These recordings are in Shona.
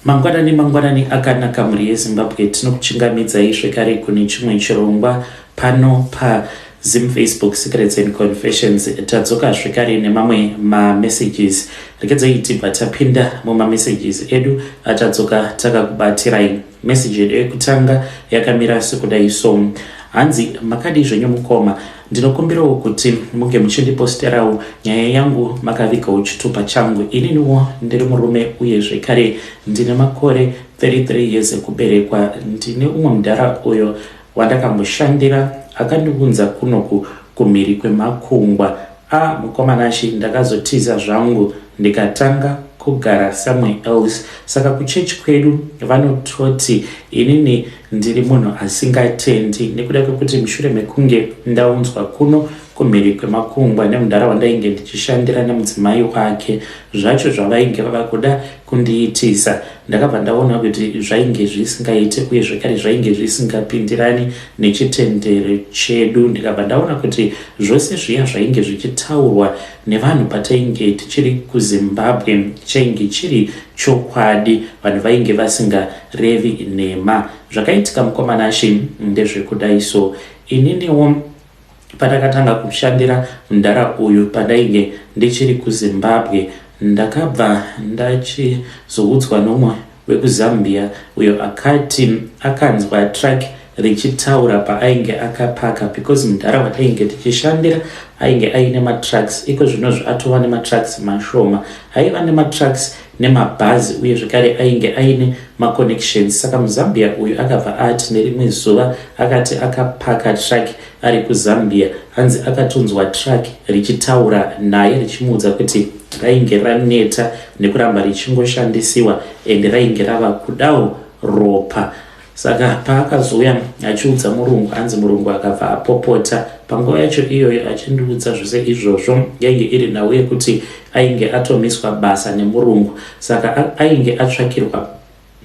Mangwanani mangwanani akanaka mhuri yeZimbabwe, tinokuchingamidzai zvekare kune chimwe chirongwa pano pa Zim Facebook Secrets and Confessions. Tadzoka zvekare nemamwe mamessages. Regedzai tibva tapinda mumamessages edu atadzoka takakubatirai. Message yedu yekutanga yakamira sekudai so. Hanzi makadii zvenyu mukoma, ndinokumbirawo kuti munge muchindiposterawo nyaya yangu makavigawo chitupa changu. Ininiwo ndiri murume uye zvekare ndine makore 33 years ekuberekwa. Ndine umwe mudhara uyo wandakamboshandira akandiunza kunoku kumhiri kwemakungwa. Ah mukoma Nashy ndakazotiza zvangu ndikatanga kugara somewhere else saka kuchurch kwedu vanototi inini ndiri munhu asingatendi nekuda kwekuti mushure mekunge ndaunzwa kuno kumhiri kwemakungwa nemudhara wandainge ndichishandira nemudzimai wake zvacho zvavainge vava kuda kundiitisa ndakabva ndaona kuti zvainge zvisingaite uye zvekare zvainge zvisingapindirani nechitendero chedu ndikabva ndaona kuti zvose zviya zvainge zvichitaurwa nevanhu patainge tichiri kuZimbabwe chainge chiri chokwadi vanhu vainge vasingarevi nhema zvakaitika mukoma Nashe ndezvekudai so ininiwo pandakatanga kushandira mudhara uyu pandainge ndichiri kuZimbabwe ndakabva ndachizoudzwa noumwe wekuZambia uyo akati akanzwa truck richitaura paainge akapaka because mudhara watainge tichishandira ainge aine matrucks iko zvinozvi atova nematrucks mashoma aiva nematrucks nemabhazi uye zvekare ainge aine maconnections saka muzambia uyu akabva ati nerimwe zuva akati akapaka truck ari kuzambia hanzi akatonzwa truck richitaura naye richimuudza kuti rainge raneta nekuramba richingoshandisiwa ende rainge rava kudawo ropa Saka paakazouya achiudza murungu hanzi murungu akabva apopota panguva yacho iyoyo achindiudza zvose izvozvo yainge iri nhau yekuti ainge atomiswa basa nemurungu saka ainge atsvakirwa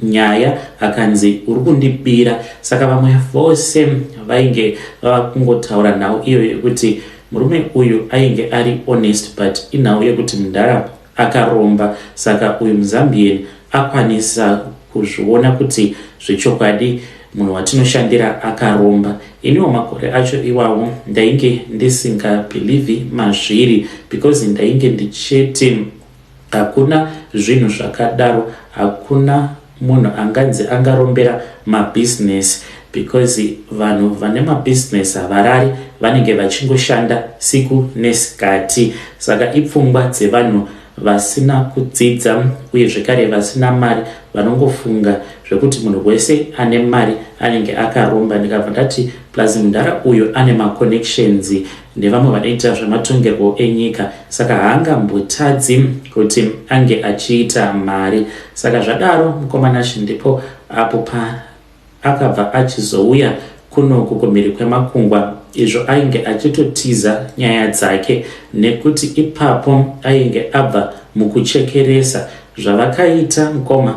nyaya akanzi uri kundibira saka vamwe vose vainge vava kungotaura nhau iyoyo yekuti murume uyu ainge ari honest but inhau yekuti mudhara akaromba saka uyu muzambian akwanisa kuzviona kuti zvechokwadi munhu watinoshandira akaromba iniwo makore acho iwawo ndainge ndisingabhilivhi mazviri because ndainge ndichiti hakuna zvinhu zvakadaro hakuna munhu anganzi angarombera mabhizinesi because vanhu vane mabhizinesi havarari vanenge vachingoshanda siku nesikati saka ipfungwa dzevanhu vasina kudzidza uye zvekare vasina mari vanongofunga zvekuti munhu wese ane mari anenge akaromba ndikabva ndati plus mudhara uyo ane maconnections nevamwe vanoita zvematongerwo enyika saka haangambotadzi kuti ange achiita mari saka zvadaro mukoma Nashe ndipo apo pa akabva achizouya kunoku kumhiri kwemakungwa izvo ainge achitotiza nyaya dzake nekuti ipapo ainge abva mukuchekeresa zvavakaita mukoma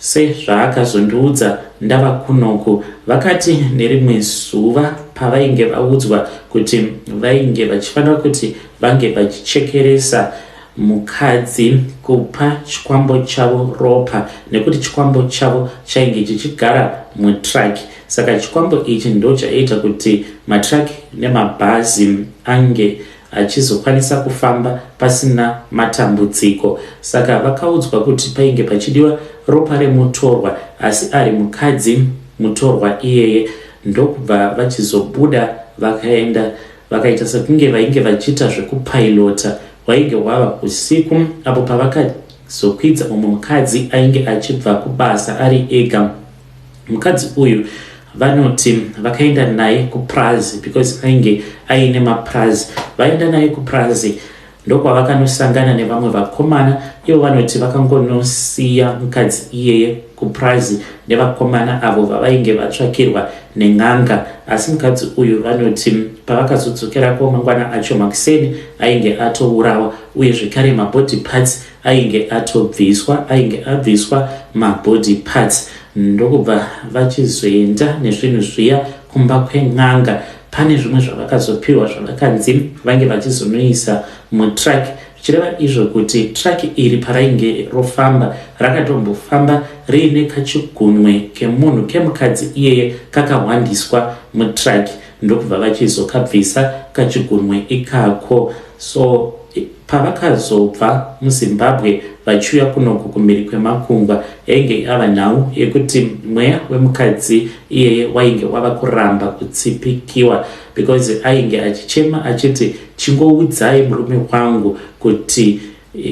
Sezvaakazondiudza ndava kunoku, vakati nerimwe zuva pavainge vaudzwa kuti vainge vachifanira kuti vange vachichekeresa mukadzi kupa chikwambo chavo ropa nekuti chikwambo chavo chainge chichigara mutruck saka chikwambo ichi ndo chaiita kuti matruck nemabhazi ange achizokwanisa kufamba pasina matambudziko saka vakaudzwa kuti painge pachidiwa ropa remutorwa asi ari mukadzi mutorwa iyeye ndokubva vachizobuda vakaenda vakaita sekunge vainge vachiita zvekupailota hwainge hwava usiku apo pavakazokwidza mumwe mukadzi ainge achibva kubasa ari ega mukadzi uyu vanoti vakaenda naye kuprazi because ainge aine maprazi vaenda naye kuprazi ndokwavakanosangana nevamwe vakomana ivo vanoti vakangonosiya mukadzi iyeye kuprazi nevakomana avo vavainge vatsvakirwa nen'anga asi mukadzi uyu vanoti pavakazodzokerako mangwana acho makuseni ainge atourawa uye zvekare mabody parts ainge atobviswa ainge abviswa mabody parts ndokubva vachizoenda nezvinhu zviya kumba kwen'anga pane zvimwe zvavakazopiwa zvavakanzi vange vachizonoisa mutruck zvichireva izvo kuti truck iri parainge rofamba rakatombofamba riine kachigunwe kemunhu kemukadzi iyeye kakahwandiswa mutruck, ndokubva vachizokabvisa kachigunwe ikako. So pavakazobva muZimbabwe vachiuya kunoku kumhiri kwemakungwa, yainge yava nhau yekuti mweya wemukadzi iyeye wainge wava kuramba kutsipikiwa, because ainge achichema achiti, "Chingoudzai murume wangu kuti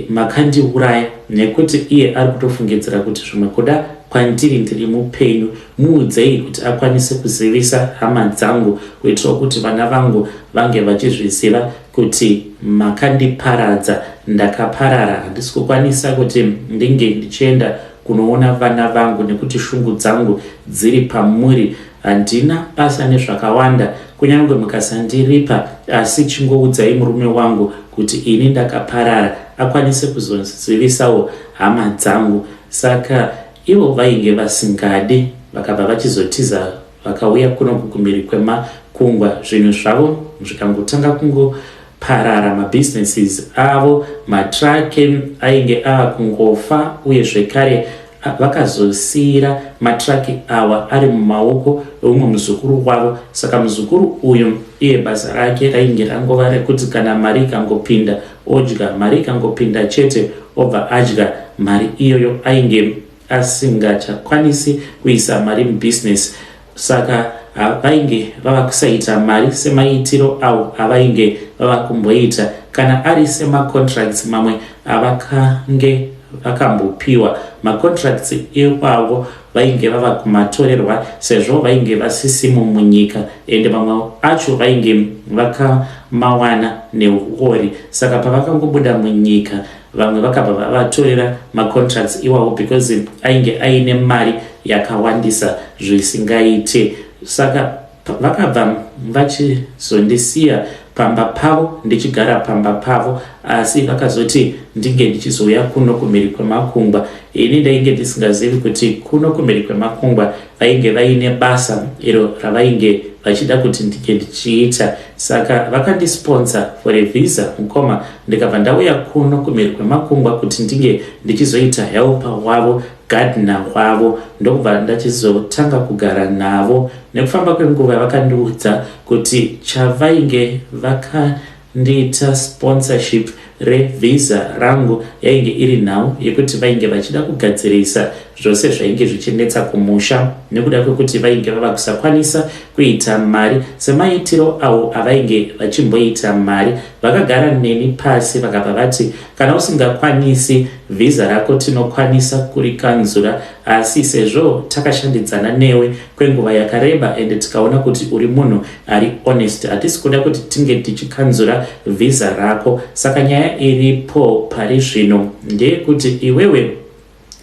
makandiuraya, nekuti iye ari kutofungidzira kuti zvimwe kuda kwandiri ndiri mupenyu. Muudzei kuti akwanise kuzivisa hama dzangu, kuitirawo kuti vana vangu vange vachizviziva kuti makandiparadza, ndakaparara. Handisi kukwanisa kuti ndinge ndichienda kunoona vana vangu nekuti shungu dzangu dziri pamuri. Handina basa nezvakawanda, kunyange mukasandiripa, asi chingoudzai murume wangu kuti ini ndakaparara, akwanise kuzozivisawo hama dzangu." Saka ivo vainge vasingadi, vakabva vachizotiza, vakauya kuno kumhiri kwemakungwa. Zvinhu zvavo zvikangotanga kungoparara, mabusinesses avo, matruck ainge ava kungofa, uye zvekare vakazosiyira matruck awa ari mumaoko eumwe muzukuru wavo. Saka muzukuru uyu iye basa rake rainge rangova rekuti kana mari ikangopinda odya, mari ikangopinda chete obva adya mari iyoyo. Ainge asingachakwanisi kuisa mari mubhizinesi, saka vainge vava kusaita mari semaitiro avo avainge vava kumboita. Kana ari semacontracts mamwe avakange vakambopiwa, macontracts iwavo vainge vava kumatorerwa sezvo vainge vasisimo munyika, ende mamwe acho vainge vakamawana neuori. Saka pavakangobuda munyika, vamwe vakabva vavatorera macontracts iwawo because ainge aine mari yakawandisa zvisingaite. Saka vakabva vachizondisiya pamba pavo, ndichigara pamba pavo, asi vakazoti ndinge ndichizouya kuno kumhiri kwemakungwa. Ini ndainge ndisingazivi kuti kuno kumhiri kwemakungwa vainge vaine basa iro ravainge vachida kuti ndinge ndichiita. Saka vakandisponsor for a visa, mukoma, ndikabva ndauya kuno kumhiri kwemakungwa kuti ndinge ndichizoita helper wavo, gardener wavo, ndokubva ndachizotanga kugara navo. Nekufamba kwenguva vakandiudza kuti chavainge vakandiita sponsorship revisa rangu yainge iri nhau yekuti vainge vachida kugadzirisa zvose zvainge zvichinetsa kumusha, nekuda kwekuti vainge vava kusakwanisa kuita mari semaitiro avo avainge vachimboita mari. Vakagara neni pasi, vakabva vati, "Kana usingakwanisi, vhisa rako tinokwanisa kurikanzura, asi sezvo takashandidzana newe kwenguva yakareba ende tikaona kuti uri munhu ari honest, hatisi kuda kuti tinge tichikanzura vhisa rako. Saka nyaya iripo pari zvino ndeyekuti iwewe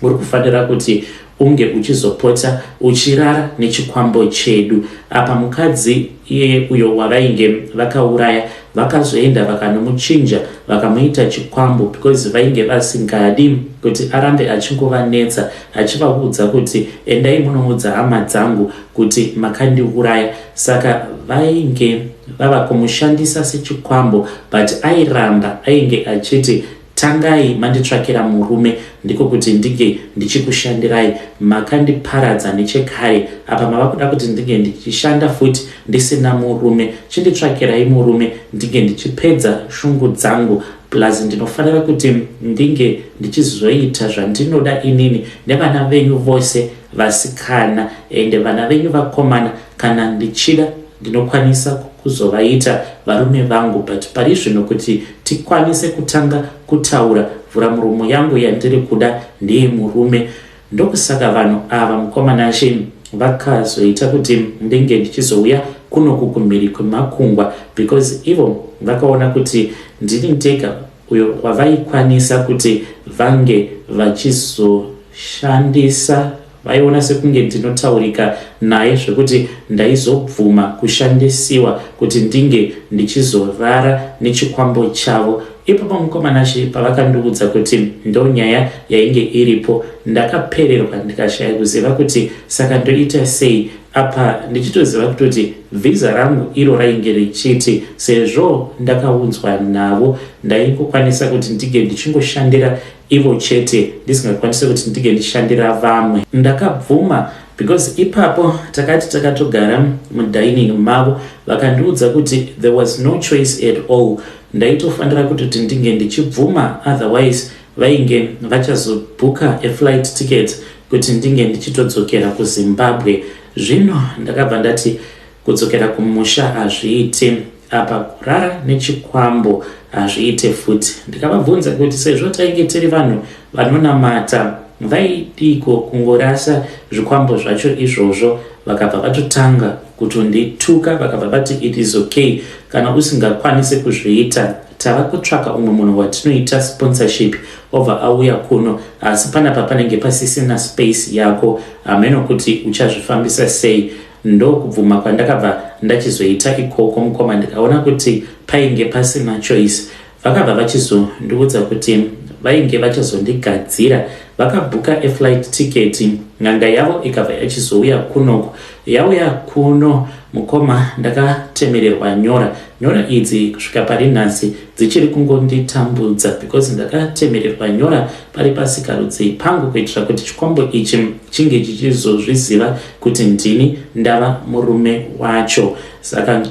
uri kufanira kuti unge uchizopota uchirara nechikwambo chedu." Apa mukadzi iyeye uyo wavainge vakauraya, vakazoenda vakanomuchinja, vakamuita chikwambo, because vainge vasingadi kuti arambe achingovanetsa achivaudza kuti, "Endai munoudza hama dzangu kuti makandiuraya." Saka vainge vava kumushandisa sechikwambo, but airamba, ainge achiti, "Tangai manditsvakira murume, ndiko kuti ndinge ndichikushandirai. Makandiparadza nechekare, apa mava kuda kuti ndinge ndichishanda futi ndisina murume. Chinditsvakirai murume ndinge ndichipedza shungu dzangu. Plus ndinofanira kuti ndinge ndichizoita zvandinoda inini nevana venyu vose vasikana, ende vana venyu vakomana kana ndichida ndinokwanisa kuzovaita varume vangu. But pari zvino kuti tikwanise kutanga kutaura, vhura muromo yangu yandiri kuda ndeye murume." Ndokusaka vanhu ava, mukoma Nashe, vakazoita kuti ndinge ndichizouya kunoku kumhiri kwemakungwa, because ivo vakaona kuti ndini ndega uyo wavaikwanisa kuti vange vachizoshandisa. Vaiona sekunge ndinotaurika naye zvekuti ndaizobvuma kushandisiwa kuti ndinge ndichizorara nechikwambo chavo. Ipapo, mukoma Nashe, pavakandiudza kuti ndo nyaya yainge iripo, ndakapererwa, ndikashaya kuziva kuti saka ndoita sei, apa ndichitoziva kutoti vhisa rangu iro rainge richiti sezvo ndakaunzwa navo ndaingokwanisa kuti ndinge ndichingoshandira. ivo chete ndisingakwanise kuti ndinge ndichishandira vamwe. Ndakabvuma because ipapo takati takatogara mudining mavo vakandiudza kuti there was no choice at all ndaitofanira kutoti ndinge ndichibvuma otherwise vainge vachazobhuka a flight ticket kuti ndinge ndichitodzokera kuZimbabwe. Zvino ndakabva ndati kudzokera kumusha hazviite apa kurara nechikwambo hazviite futi. Ndikavabvunza kuti sezvo tainge tiri vanhu vanonamata vaidiko kungorasa zvikwambo zvacho izvozvo vakabva vatotanga kutondituka vakabva vati it is okay kana usingakwanise kuzviita tava kutsvaka umwe munhu watinoita sponsorship obva auya kuno asi panapa panenge pasisina space yako hameno kuti uchazvifambisa sei ndokubvuma kwandakabva ndachizoita ikoko mukoma ndikaona kuti painge pasina choice vakabva vachizondiudza kuti vainge vachazondigadzira vakabhuka aflight ticket n'anga yavo ikabva yachizouya kunoko yauya kuno mukoma ndakatemererwa nyora nyora idzi kusvika pari nhasi dzichiri kungonditambudza because ndakatemererwa nyora pari pasikarudzi pangu kuitira kuti chikwambo ichi chinge chichizozviziva kuti ndini ndava murume wacho saka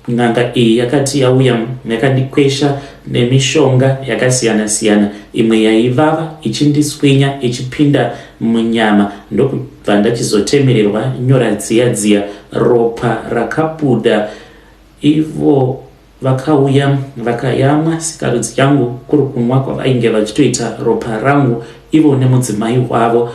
n'anga iyi yakati yauya yakandikwesha nemishonga yakasiyana siyana imwe yaivava ichindiswinya ichipinda munyama ndokubva ndachizotemererwa nyora dziya dziya ropa rakabuda ivo vakauya vakayamwa sikarudzi yangu kuri kunwa kwavainge vachitoita ropa rangu ivo nemudzimai wavo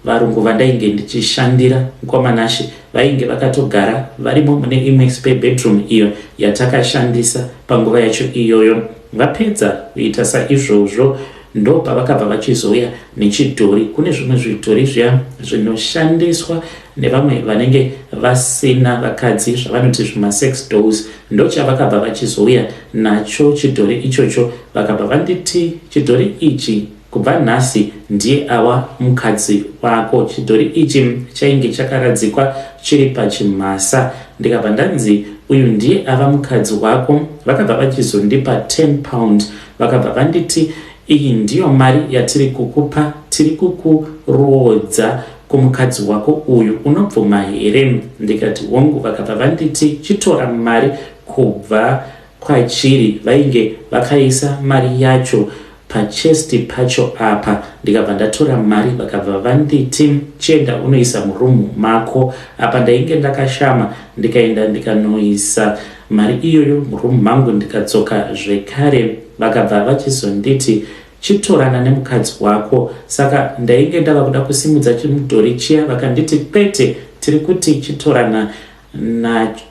varungu vandainge ndichishandira mukoma Nashe vainge vakatogara varimo mune imwe spare bedroom iyo yatakashandisa panguva yacho iyoyo vapedza kuita saizvozvo ndopavakabva vachizouya nechidhori kune zvimwe zvidhori zviya zvinoshandiswa nevamwe vanenge vasina vakadzi zvavanoti zvimasex dolls ndochavakabva vachizouya nacho chidhori ichocho vakabva vanditi chidhori ichi Kubva nhasi ndiye awa mukadzi wako. Chidhori ichi chainge chakaradzikwa chiri pachimhasa ndikabva ndanzi uyu ndiye ava mukadzi wako. Vakabva vachizondipa 10 pound vakabva vanditi iyi ndiyo mari yatiri kukupa tiri kukuroodza kumukadzi wako uyu unobvuma here? Ndikati hongu vakabva vanditi chitora mari kubva kwachiri vainge vakaisa mari yacho pachest pacho apa ndikabva ndatora mari vakabva vanditi chienda unoisa muroom mako apa ndainge ndakashama ndikaenda ndikanoisa mari iyoyo muroom mangu ndikadzoka zvekare vakabva vachizonditi chitorana nemukadzi wako saka ndainge ndava kuda kusimudza chimudhori chiya vakanditi kwete tiri kuti chitorana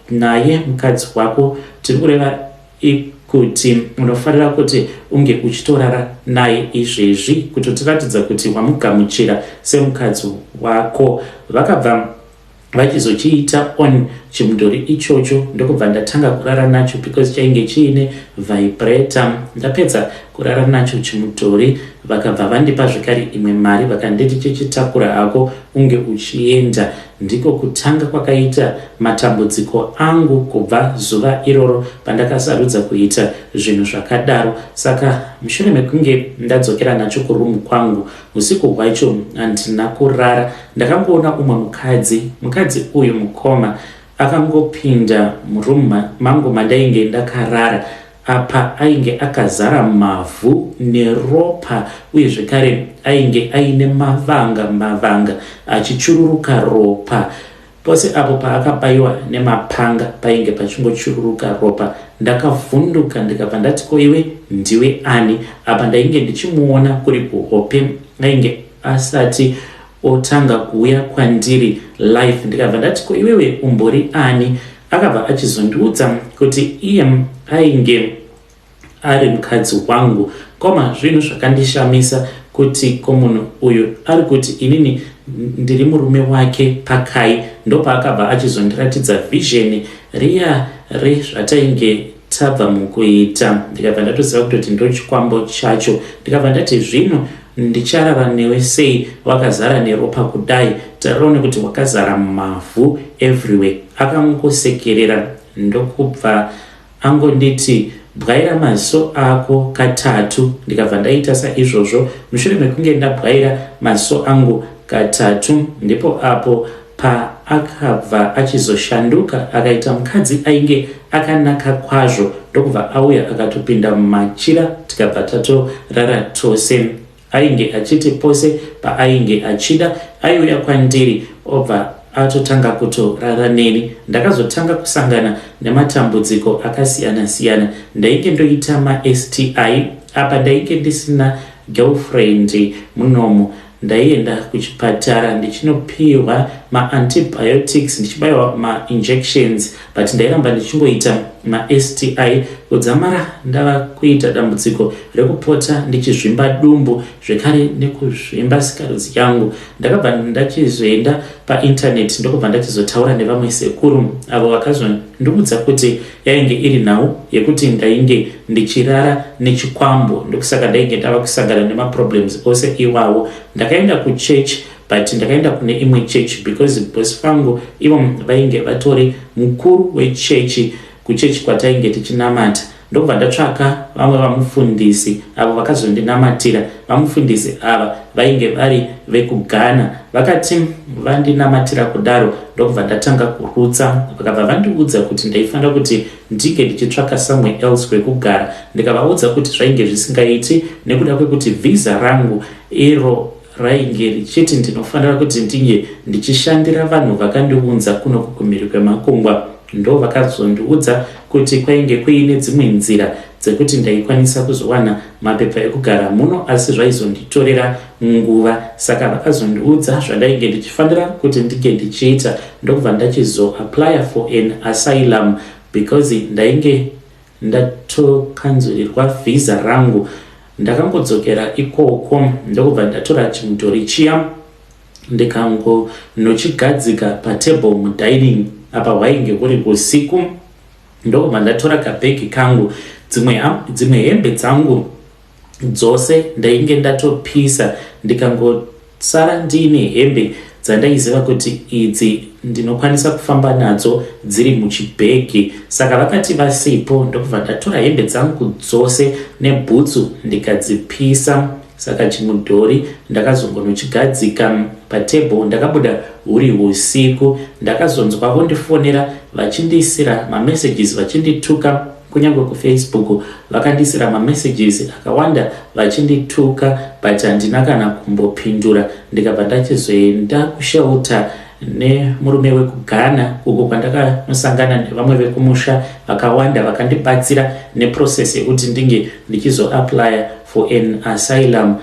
naye mukadzi wako tiri kureva kuti unofanira kuti unge uchitorara naye izvezvi kutotiratidza kuti wamugamuchira semukadzi wako vakabva vachizochiita on chimudhori ichocho ndokubva ndatanga kurara nacho because chainge chiine vibrator ndapedza kurara nacho chimudhori vakabva vandipa zvekare imwe mari vakanditi chichitakura hako unge uchienda Ndiko kutanga kwakaita matambudziko angu kubva zuva iroro pandakasarudza kuita zvinhu zvakadaro. Saka mushure mekunge ndadzokera nacho kurumu kwangu, usiku hwacho handina kurara. Ndakangoona umwe mukadzi. Mukadzi uyu mukoma akangopinda murumu mangu mandainge ndakarara. Apa ainge akazara mavhu neropa uye zvekare ainge aine mavanga mavanga achichururuka ropa. Pose apo paakabaiwa nemapanga painge pachingochururuka ropa. Ndakavhunduka ndikabva ndati ko iwe ndiwe ani? Apa ndainge ndichimuona kuri kuhope ainge asati otanga kuuya kwandiri life ndikabva ndati ko iwewe umbori ani? Akabva achizondiudza kuti iye ainge ari mukadzi wangu koma zvinhu zvakandishamisa kuti ko munhu uyu ari kuti inini ndiri murume wake pakai ndopaakabva achizondiratidza vision riya rezvatainge tabva mukuita ndikabva ndatoziva kutoti ndochikwambo chacho ndikabva ndati zvino Ndicharara newe sei wakazara neropa kudai tarione kuti wakazara mavhu everywhere. Akangosekerera ndokubva angonditi Bwaira maziso ako katatu. Ndikabva ndaita saizvozvo. Mushure mekunge ndabwaira maziso angu katatu, ndipo apo paakabva achizoshanduka akaita mukadzi ainge akanaka kwazvo, ndokubva auya akatopinda mumachira, tikabva tatorara tose. Ainge achiti pose paainge achida aiuya kwandiri obva atotanga kutorara neni. Ndakazotanga kusangana nematambudziko akasiyana siyana. Ndainge ndoita maSTI, apa ndainge ndisina girlfriend munomu. Ndaienda kuchipatara ndichinopihwa maantibiotics, ndichibaiwa mainjections, but ndairamba ndichingoita maSTI kudzamara ndava kuita dambudziko rekupota ndichizvimba dumbu zvekare nekuzvimba sikarudzi yangu. Ndakabva ndachizoenda paintaneti ndokubva ndachizotaura nevamwe sekuru avo vakazondiudza kuti yainge iri nhau yekuti ndainge ndichirara nechikwambo, ndokusaka ndainge ndava kusangana nemaproblems ose iwawo. Ndakaenda kuchurch, but ndakaenda kune imwe church because bosi vangu ivo vainge vatori mukuru wechechi kuchechi kwatainge tichinamata. Ndokubva ndatsvaka vamwe vamufundisi avo vakazondinamatira. Vamufundisi ava vainge vari vekuGhana. Vakati vandinamatira kudaro, ndokubva ndatanga kurutsa. Vakabva vandiudza kuti ndaifanira kuti ndinge ndichitsvaka somewhere else kwekugara. Ndikavaudza kuti zvainge zvisingaiti nekuda kwekuti vhisa rangu iro rainge richiti ndinofanira kuti ndinge ndichishandira vanhu vakandiunza kuno kumhiri kwemakungwa. Ndo vakazondiudza kuti kwainge kuine dzimwe nzira dzekuti ndaikwanisa kuzowana mapepa ekugara muno, asi zvaizonditorera nguva. Saka vakazondiudza zvandainge ndichifanira kuti ndinge ndichiita, ndokubva ndachizoapplya for an asylum because ndainge ndatokanzurirwa vhisa rangu. Ndakangodzokera ikoko, ndokubva ndatora chimudhori chiya, ndikangonochigadzika patable mudining. Apa hwainge huri usiku. Ndokubva ndatora kabhegi kangu, dzimwe hembe dzangu dzose ndainge ndatopisa, ndikangosara ndiine hembe dzandaiziva kuti idzi ndinokwanisa kufamba nadzo dziri muchibhegi. Saka vakati vasipo, ndokubva ndatora hembe dzangu dzose nebhutsu ndikadzipisa. Saka chimudhori ndakazongonochigadzika patable, ndakabuda huri usiku. Ndakazonzwa vondifonera vachindiisira mamessages vachindituka. Kunyange kuFacebook vakandisira mamessages akawanda vachindituka, but handina kana kumbopindura. Ndikabva ndachizoenda kushelter nemurume wekuGhana, uko kwandakanosangana nevamwe vekumusha vakawanda vakandibatsira neprocess yekuti ndinge ndichizoapplya for an asylum.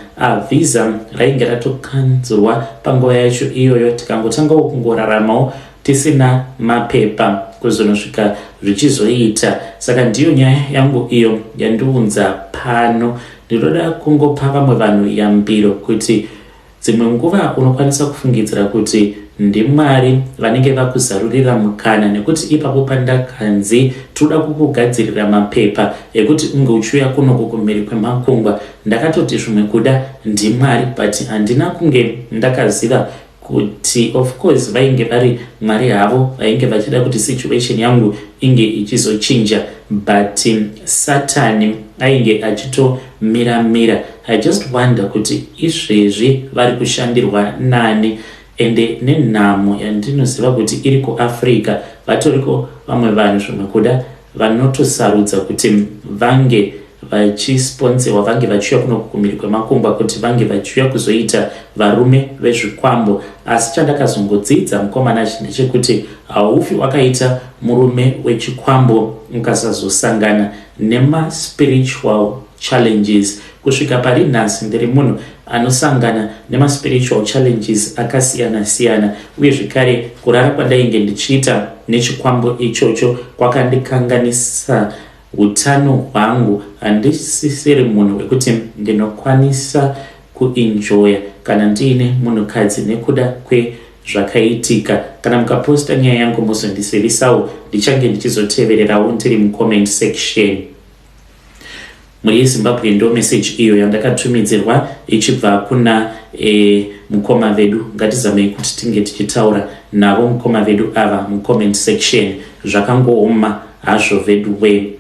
Visa rainge ratokanzurwa panguva yacho iyoyo. Tikangotangawo kungoraramawo tisina mapepa kuzonosvika zvichizoita. Saka ndiyo nyaya yangu iyo yandiunza pano. Ndinoda kungopa vamwe vanhu yambiro kuti dzimwe nguva unokwanisa kufungidzira kuti ndiMwari vanenge vakuzarurira mukana, nekuti ipapo pandakanzi toda kukugadzirira mapepa ekuti unge uchiuya kunoku kumhiri kwemakungwa, ndakatoti zvimwe kuda ndiMwari, but handina kunge ndakaziva kuti of course vainge vari Mwari havo vainge vachida kuti situation yangu inge ichizochinja, but Satani ainge achitomira-mira. I just wonder kuti izvezvi vari kushandirwa nani, ende nenhamo yandinoziva kuti iri kuAfrica, vatoriko vamwe vanhu zvimwe kuda vanotosarudza kuti vange vachisponsewa, vange vachiuya kuno kumhiri kwemakungwa kuti vange vachiuya kuzoita varume vezvikwambo. Asi chandakazongodzidza, mukomana, ndechekuti haufi wakaita murume wechikwambo ukasazosangana nemaspiritual challenges. Kusvika pari nhasi ndiri munhu anosangana nemaspiritual challenges akasiyana siyana. Uye zvekare kurara kwandainge ndichiita nechikwambo ichocho kwakandikanganisa utano hwangu. Handisisiri munhu wekuti ndinokwanisa kuenjoya kana ndiine munhukadzi nekuda kwezvakaitika. Kana mukaposta nyaya yangu muzondisivisawo, ndichange ndichizotevererawo ndiri mucomment section. Mhuri yeZimbabwe, ndo meseji iyo yandakatumidzirwa ichibva kuna mukoma vedu. Ngatizamei kuti tinge tichitaura navo mukoma vedu ava mucomment section. Zvakangooma hazvo vedu we.